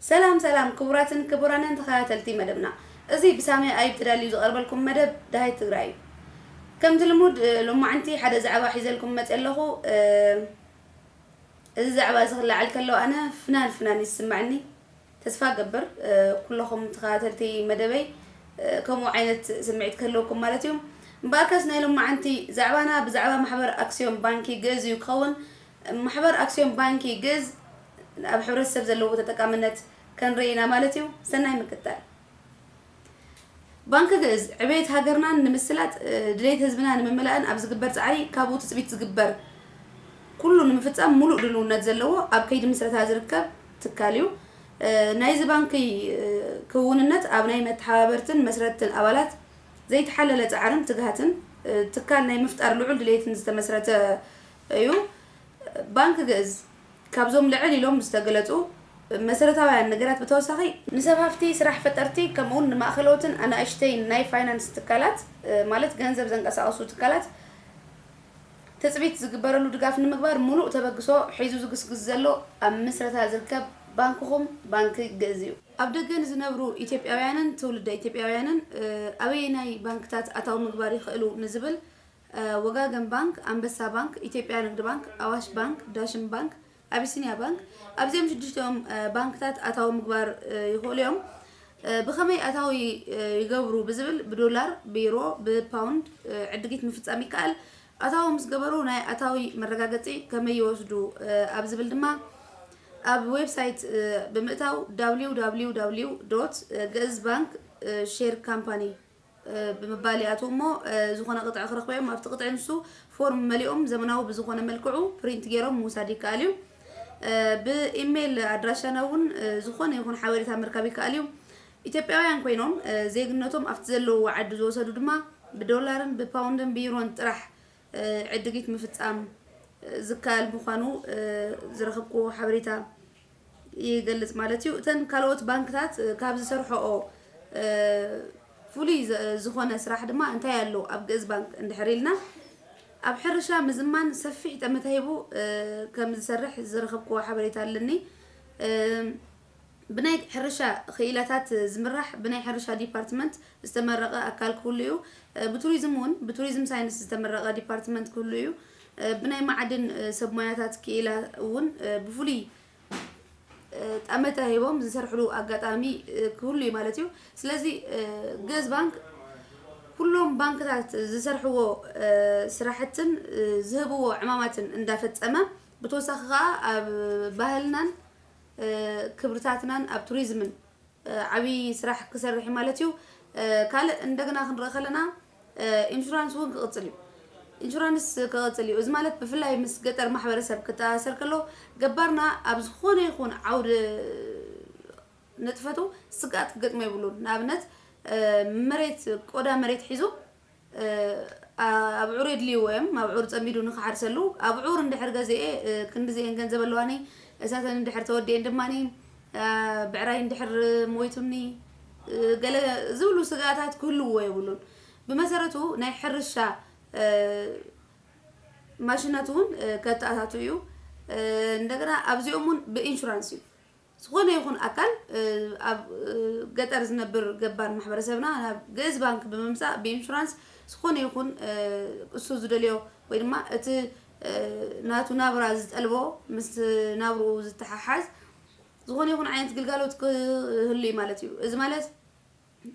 ሰላም ሰላም ክቡራትን ክቡራንን ተኸታተልቲ መደብና፣ እዚ ብሳሚ ኣይብ ተዳልዩ ዝቐርበልኩም መደብ ደሃይ ትግራይ እዩ። ከምቲ ልሙድ፣ እ፣ ሎማዓንቲ ሓደ ዛዕባ ሒዘልኩም መፅእ ኣለኹ። እ፣ እዚ ዛዕባ እዚ ክለዓል ከሎ ኣነ ፍናን ፍናን ይስማዕኒ። ተስፋ ገብር፣ እ፣ ኩለኹም ተኸታተልቲ መደበይ፣ እ፣ ከምኡ ዓይነት ስምዒት ክህልወኩም ማለት እዩ። እምበኣርከስ ናይ ሎማዓንቲ ዛዕባና ብዛዕባ ማሕበር ኣክሲዮን ባንኪ ግእዝ እዩ ክኸውን። ማሕበር ኣክሲዮን ባንኪ ግእዝ ኣብ ሕብረተሰብ ዘለዎ ተጠቃምነት ከንርኢ ኢና ማለት እዩ። ሰናይ ምክትታል። ባንኪ ግእዝ ዕቤት ሃገርናን ንምስላጥ፣ እ፣ ድሌት ህዝብና ንምምላእን ኣብ ዝግበር ጻዕሪ ካብኡ ትጽቢት ዝግበር ኩሉ ንምፍጻም ሙሉእ ድልውነት ዘለዎ ኣብ ከይዲ ምስረታ ዝርከብ ትካል እዩ። እ፣ ናይዚ ባንኪ፣ እ፣ ክውንነት ኣብ ናይ መተሓባበርትን መስረትን ኣባላት ዘይተሓለለ ጻዕርን ትግሃትን፣ እ፣ ትካል ናይ ምፍጣር ልዑል ድሌትን ዝተመስረተ እዩ። ባንኪ ግእዝ ካብዞም ልዕል ኢሎም ዝተገለጹ መሰረታውያን ነገራት ብተወሳኺ፣ ንሰብ ሃፍቲ፣ ስራሕ ፈጠርቲ፣ ከምኡውን ንማእኸለዎትን ኣናእሽተይን ናይ ፋይናንስ ትካላት፣ እ፣ ማለት ገንዘብ ዘንቀሳቐሱ ትካላት፣ ትጽቢት ዝግበረሉ ድጋፍ ንምግባር ሙሉእ ተበግሶ ሒዙ ዝግስግስ ዘሎ ኣብ ምስረታ ዝርከብ ባንክኹም ባንኪ ግእዝ እዩ። ኣብ ደገ ንዝነብሩ ኢትዮጵያውያንን ትውልደ ኢትዮጵያውያንን፣ እ፣ ኣበየናይ ባንክታት ኣታዊ ምግባር ይኽእሉ ንዝብል፣ እ፣ ወጋገን ባንክ፣ ኣንበሳ ባንክ፣ ኢትዮጵያ ንግድ ባንክ፣ ኣዋሽ ባንክ፣ ዳሽን ባንክ፣ ኣቢሲንያ ባንክ፣ ኣብዚኦም ሽዱሽቲኦም፣ እ፣ ባንክታት ኣታዊ ምግባር፣ እ፣ ይኽእሉ እዮም። እ፣ ብኸመይ ኣታዊ፣ እ፣ ይገብሩ ብዝብል፣ ብዶላር፣ ብዩሮ፣ ብፓውንድ፣ እ፣ ዕድጊት ምፍጻም ይከኣል። ኣታዊ ምስ ገበሩ ናይ ኣታዊ መረጋገጺ ከመይ ይወስዱ፣ እ፣ ኣብ ዝብል ድማ ኣብ ዌብሳይት፣ እ፣ ብምእታው www dot ግእዝ ባንክ፣ እ፣ share company፣ እ፣ ብምባል ይኣትዉ እሞ፣ እ፣ ዝኾነ ቅጥዒ ክረኽቡ እዮም። ኣብቲ ቅጥዒ ንሱ ፎርም መሊኦም ዘመናዊ ብዝኾነ መልክዑ ፕሪንት ገይሮም ምውሳድ ይከኣል እዩ። እ፣ ብኢሜይል ኣድራሻና እውን፣ እ፣ ዝኾነ ይኹን ሓበሬታ ምርካብ ይከኣል እዩ። ኢትዮጵያውያን ኮይኖም፣ እ፣ ዜግነቶም ኣብቲ ዘለውዎ ዓዲ ዝወሰዱ ድማ ብዶላርን ብፓውንድን ብዩሮን ጥራሕ፣ እ፣ ዕድጊት ምፍጻም፣ እ፣ ዝከኣል ምዃኑ፣ እ፣ ዝረኸብክዎ ሓበሬታ ይገልጽ ማለት እዩ። እተን ካልኦት ባንክታት፣ እ፣ ካብ ዝሰርሕኦ፣ እ፣ ፍሉይ ዘ-፣ ዝኾነ ስራሕ ድማ እንታይ ኣሎ ኣብ ግእዝ ባንክ እንድሕር ኢልና፣ ኣብ ሕርሻ ምዝማን ሰፊሕ ጠመተ ሂቡ፣ እ፣ ከም ዝሰርሕ ዝረኸብክዎ ሓበሬታ ኣለኒ። እ፣ ብናይ ሕርሻ ክኢላታት ዝምራሕ፣ ብናይ ሕርሻ ዲፓርትመንት ዝተመረቐ ኣካል ክህሉ እዩ። እ፣ ብቱሪዝም እውን፣ ብቱሪዝም ሳይንስ ዝተመረቐ ዲፓርትመንት ክህሉ እዩ። እ፣ ብናይ መዓድን፣ እ፣ ሰብ ሞያታት ክኢላ እውን፣ እ፣ ብፍሉይ፣ እ፣ ጠመተ ሂቦም ዝሰርሕሉ ኣጋጣሚ፣ እ፣ ክህሉ እዩ ማለት እዩ። ስለዚ፣ እ፣ ግእዝ ባንክ ኩሎም ባንክታት ዝሰርሕዎ፣ እ፣ ስራሕትን፣ እ፣ ዝህብዎ ዕማማትን እንዳፈጸመ፣ ብተወሳኺ ከኣ ኣብ ባህልናን፣ እ፣ ክብርታትናን ኣብ ቱሪዝምን፣ እ፣ ዓብዪ ስራሕ ክሰርሕ እዩ ማለት እዩ። እ፣ ካልእ እንደገና ክንርኢ ከለና፣ እ፣ ኢንሹራንስ እውን ክቕጽል እዩ። ኢንሹራንስ ክቕጽል እዩ። እዚ ማለት ብፍላይ ምስ ገጠር ማሕበረሰብ ክተኣሳሰር ከሎ፣ ገባርና ኣብ ዝኾነ ይኹን ዓውዲ ንጥፈቱ ስግኣት ክገጥሞ የብሉን። ንኣብነት፣ እ፣ መሬት፣ ቆዳ መሬት ሒዙ፣ እ፣ ኣ-፣ ኣብዑር የድልይዎ እዮም። ኣብዑር ጸሚዱ ንኽሓርሰሉ፣ ኣብዑር እንድሕር ገዚኤ፣ እ፣ ክንድዚኤን ገንዘብ ኣለዋኒ፣ እሳተን እንድሕር ተወዲኤን ድማኒ፣ እ፣ ብዕራይ እንድሕር ሞይቱኒ፣ እ፣ ገለ ዝብሉ ስግኣታት ክህልዎ የብሉን። ብመሰረቱ ናይ ሕርሻ፣ እ፣ ማሽናት እውን፣ እ፣ ከተኣታቱ እዩ። እ፣ እንደገና ኣብዚኦም እውን ብኢንሹራንስ እዩ። ዝኾነ ይኹን ኣካል፣ እ፣ ኣብ፣ እ፣ ገጠር ዝነብር ገባር ማሕበረሰብና ናብ ግእዝ ባንክ ብምምጻእ ብኢንሹራንስ ዝኾነ ይኹን፣ እ፣ እሱ ዝደልዮ ወይ ድማ እቲ፣ እ፣ ናቱ ናብራ ዝጠልቦ ምስ ናብርኡ ዝተሓሓዝ ዝኾነ ይኹን ዓይነት ግልጋሎት ክህሉ እዩ ማለት እዩ። እዚ ማለት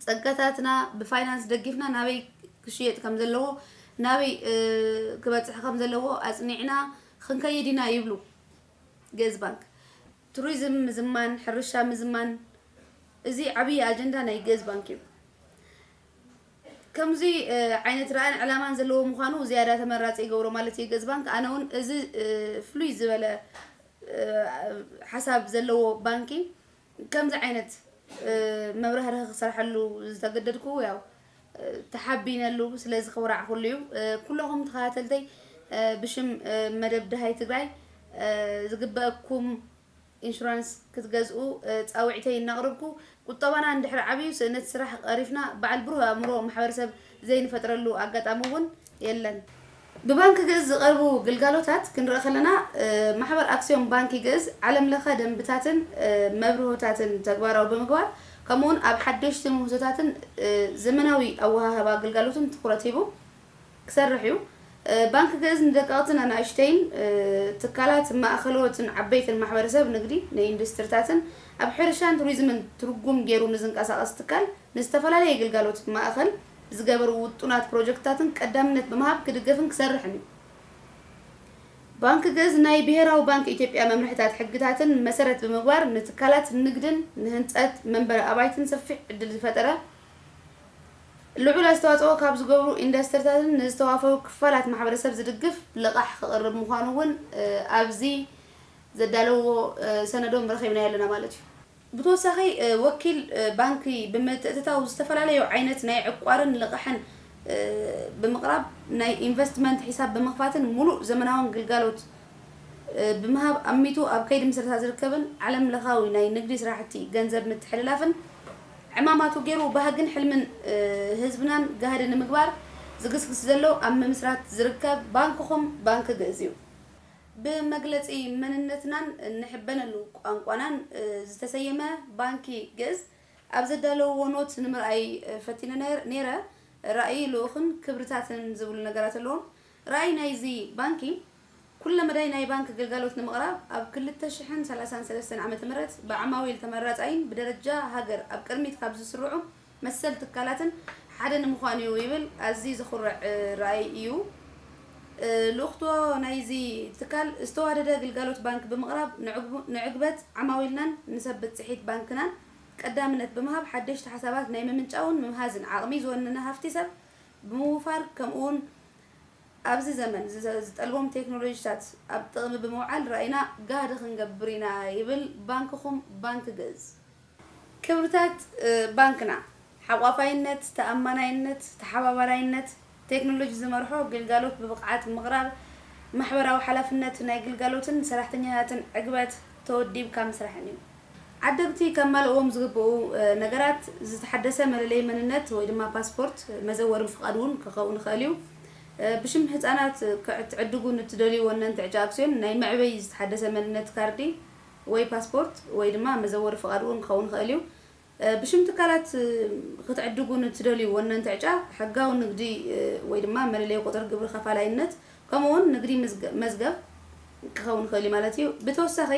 ጸጋታትና ብፋይናንስ ደጊፍና ናበይ ክሽየጥ ከም ዘለዎ፣ ናበይ፣ እ፣ ክበጽሕ ከም ዘለዎ ኣጽኒዕና ክንከይድ ኢና ይብሉ ግእዝ ባንክ። ቱሪዝም ምዝማን፣ ሕርሻ ምዝማን፣ እዚ ዓብዪ ኣጀንዳ ናይ ግእዝ ባንክ እዩ። ከምዚ፣ እ፣ ዓይነት ራእን ዕላማን ዘለዎ ምዃኑ ዝያዳ ተመራጺ ይገብሮ ማለት እዩ ግእዝ ባንክ። ኣነ እውን እዚ፣ እ፣ ፍሉይ ዝበለ፣ እ፣ ሓሳብ ዘለዎ ባንኪ ከምዚ ዓይነት፣ እ፣ መብራህርሂ ክሰርሐሉ ዝተገደድኩ ያው፣ እ፣ ተሓቢነሉ ስለ ዝኽውራዕኩሉ እዩ። እ፣ ኩለኹም ተኸታተልተይ፣ እ፣ ብሽም፣ እ፣ መደብ ደሃይ ትግራይ፣ እ፣ ዝግበአኩም ኢንሹራንስ ክትገዝኡ፣ እ፣ ጻውዒተይ እናቕረብኩ፣ ቁጠባና እንድሕር ዓብዩ ስእነት ስራሕ ቀሪፍና በዓል ብሩህ ኣእምሮ ማሕበረሰብ ዘይንፈጥረሉ ኣጋጣሚ እውን የለን። ብባንኪ ግእዝ ዝቐርቡ ግልጋሎታት ክንርኢ ከለና፣ እ፣ ማሕበር ኣክሲዮን ባንኪ ግእዝ ዓለም ለኸ ደንብታትን፣ እ፣ መብርሆታትን ተግባራዊ ብምግባር፣ ከምኡውን ኣብ ሓደሽቲ ምህዞታትን፣ እ፣ ዘመናዊ ኣወሃህባ ግልጋሎትን ትኹረት ሂቡ ክሰርሕ እዩ። እ፣ ባንኪ ግእዝ ንደቀቕትን ኣናእሽተይን፣ እ፣ ትካላት፣ ማእኸሎትን ዓበይትን ማሕበረሰብ ንግዲ፣ ንኢንዱስትሪታትን ኣብ ሕርሻን ቱሪዝምን ትርጉም ገይሩ ንዝንቀሳቐስ ትካል ንዝተፈላለየ ግልጋሎት ማእኸል ዝገበሩ ውጡናት ፕሮጀክትታትን ቀዳምነት ብምሃብ ክድገፍን ክሰርሕን እዩ። ባንኪ ግእዝ ናይ ብሄራዊ ባንክ ኢትዮጵያ መምርሕታት ሕግታትን መሰረት ብምግባር ንትካላት ንግድን ንህንፀት መንበሪ ኣባይትን ሰፊሕ ዕድል ዝፈጠረ፣ ልዑል ኣስተዋፅኦ ካብ ዝገብሩ ኢንዱስትሪታትን ንዝተዋፈሩ ክፋላት ማሕበረሰብ ዝድግፍ ልቓሕ ክቕርብ ምዃኑ እውን፣ እ፣ ኣብዚ ዘዳለዎ፣ እ፣ ሰነዶም ረኺብናዮ ኣለና ማለት እዩ። ብተወሳኺ፣ እ፣ ወኪል፣ እ፣ ባንኪ ብምትእትታው ዝተፈላለዩ ዓይነት ናይ ዕቋርን ልቓሕን፣ እ፣ ብምቕራብ ናይ ኢንቨስትመንት ሒሳብ ብምኽፋትን ሙሉእ ዘመናውን ግልጋሎት፣ እ፣ ብምሃብ ኣሚቱ ኣብ ከይዲ ምስረታ ዝርከብን ዓለም ለኻዊ ናይ ንግዲ ስራሕቲ ገንዘብ ምትሕልላፍን ዕማማቱ ገይሩ ባህግን ሕልምን፣ እ፣ ህዝብናን ጋህዲ ንምግባር ዝግስግስ ዘሎ ኣብ ምምስራት ዝርከብ ባንክኹም ባንኪ ግእዝ እዩ። ብመግለጺ መንነትናን እንሕበነሉ ቋንቋናን፣ እ፣ ዝተሰየመ ባንኪ ግእዝ ኣብ ዘዳለውዎ ኖት ንምርኣይ፣ እ፣ ፈቲነ ነር-፣ ነይረ። ራእይ ልኡኽን ክብርታትን ዝብሉ ነገራት ኣለዎም። ራእይ ናይዚ ባንኪ፣ ኩለ መዳይ ናይ ባንክ ግልጋሎት ንምቕራብ ኣብ ክልተ ሽሕን ሰላሳን ሰለስተን ዓመተ ምህረት ብዓማዊል ተመራጻይን ብደረጃ ሃገር ኣብ ቅድሚት ካብ ዝስርዑ መሰል ትካላትን ሓደ ንምዃን እዩ ይብል። ኣዝዩ ዘኹርዕ፣ እ፣ ራእይ እዩ። እ፣ ልኡኽቶ ናይዚ ትካል ዝተዋደደ ግልጋሎት ባንክ ብምቕራብ ንዕግቡ-፣ ንዕግበት ዓማዊልናን ንሰብ ብጽሒት ባንክናን ቀዳምነት ብምሃብ ሓደሽቲ ሓሳባት ናይ ምምንጫውን ምምሃዝን ዓቕሚ ዝወነነ ሃፍቲ ሰብ ብምውፋር ከምኡውን ኣብዚ ዘመን ዝዘ-፣ ዝጠልቦም ቴክኖሎጂታት ኣብ ጥቕሚ ብምውዓል ራእይና ጋህዲ ክንገብር ኢና ይብል ባንክኹም ባንክ ግእዝ። ክብርታት፣ እ፣ ባንክና ሓቋፋይነት፣ ተኣማናይነት፣ ተሓባባራይነት፣ ቴክኖሎጂ ዝመርሖ ግልጋሎት ብብቕዓት ምቕራብ፣ ማሕበራዊ ሓላፍነት ናይ ግልጋሎትን ሰራሕተኛታትን ዕግበት ተወዲብካ ምስራሕን እዩ። ዓደግቲ ከማልእዎም ዝግብኡ፣ እ፣ ነገራት ዝተሓደሰ መለለይ መንነት ወይ ድማ ፓስፖርት፣ መዘወሪ ፍቓድ እውን ክኸውን ይኽእል እዩ። እ፣ ብሽም ህፃናት ክዕ-፣ ክትዕድጉ ንትደልዩ ወነንቲ ዕጫ ኣክሲዮን ናይ መዕበይ ዝተሓደሰ መንነት ካርዲ ወይ ፓስፖርት ወይ ድማ መዘወሪ ፍቓድ እውን ክኸውን ይኽእል እዩ። እ፣ ብሽም ትካላት፣ እ፣ ክትዕድጉ ንትደልዩ ወነንቲ ዕጫ ሕጋዊ ንግዲ፣ እ፣ ወይ ድማ መለለይ ቁፅሪ ግብሪ ከፋላይነት ከምኡ እውን ንግዲ ምዝገ-፣ መዝገብ ክኸውን ይኽእል እዩ ማለት እዩ። ብተወሳኺ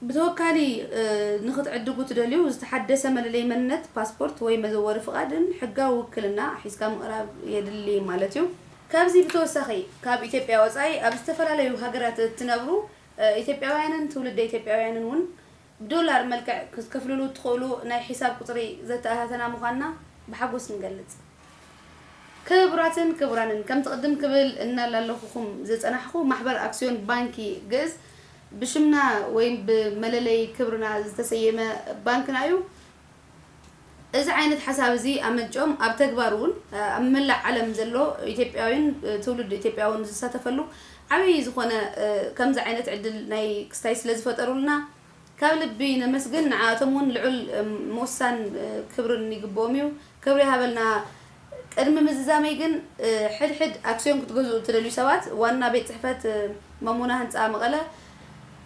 ብተወካሊ፣ እ፣ ንኽትዕድጉ ትደልዩ ዝተሓደሰ መለለይ መንነት፣ ፓስፖርት ወይ መዘወሪ ፍቓድን ሕጋዊ ውክልና ሒዝካ ምቕራብ የድሊ ማለት እዩ። ካብዚ ብተወሳኺ ካብ ኢትዮጵያ ወፃኢ ኣብ ዝተፈላለዩ ሃገራት እትነብሩ፣ እ፣ ኢትዮጵያውያንን ትውልደ ኢትዮጵያውያንን እውን ብዶላር መልክዕ ክትከፍልሉ እትኽእሉ ናይ ሒሳብ ቁፅሪ ዘተኣታተና ምዃንና ብሓጎስ ንገልጽ። ክቡራትን ክቡራንን፣ ከምቲ ቅድም ክብል እናላለኹኹም ዝጸናሕኩ፣ ማሕበር ኣክሲዮን ባንኪ ግእዝ ብሽምና ወይም ብመለለይ ክብርና ዝተሰየመ ባንክና እዩ። እዚ ዓይነት ሓሳብ እዚ ኣመንጭኦም ኣብ ተግባር እውን ኣብ መላእ ዓለም ዘሎ ኢትዮጵያዊን ትውልድ ኢትዮጵያውን ዝሳተፈሉ ዓብዪ ዝኾነ ከምዚ ዓይነት ዕድል ናይ ክስታይ ስለ ዝፈጠሩልና ካብ ልቢ ነመስግን። ንዓኣቶም እውን ልዑል፣ እም፣ ሞሳን፣ እ፣ ክብርን ይግብኦም እዩ። ክብሪ ይሃበልና። ቅድሚ ምዝዛመይ ግን፣ እ፣ ሕድሕድ ኣክሲዮን ክትገዝኡ እትደልዩ ሰባት ዋና ቤት ጽሕፈት፣ እ፣ መሙና ህንጻ መቐለ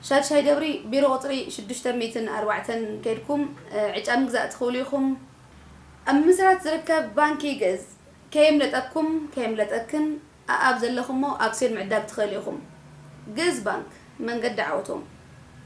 ሻድሻይ ደብሪ ቢሮ ቁጽሪ ሽዱሽተ ሚእትን ኣርባዕተን ከይድኩም፣ እ፣ ዕጫ ምግዛእ ትኽእሉ ኢኹም። ኣብ ምስራት ዝርከብ ባንኪ ግእዝ ከየምለጠኩም ከየምለጠክን ኣኣብ ዘለኹሞ ኣክሲዮን ምዕዳግ ትኽእሉ ኢኹም። ግእዝ ባንክ፣ መንገዲ ዓወቶም።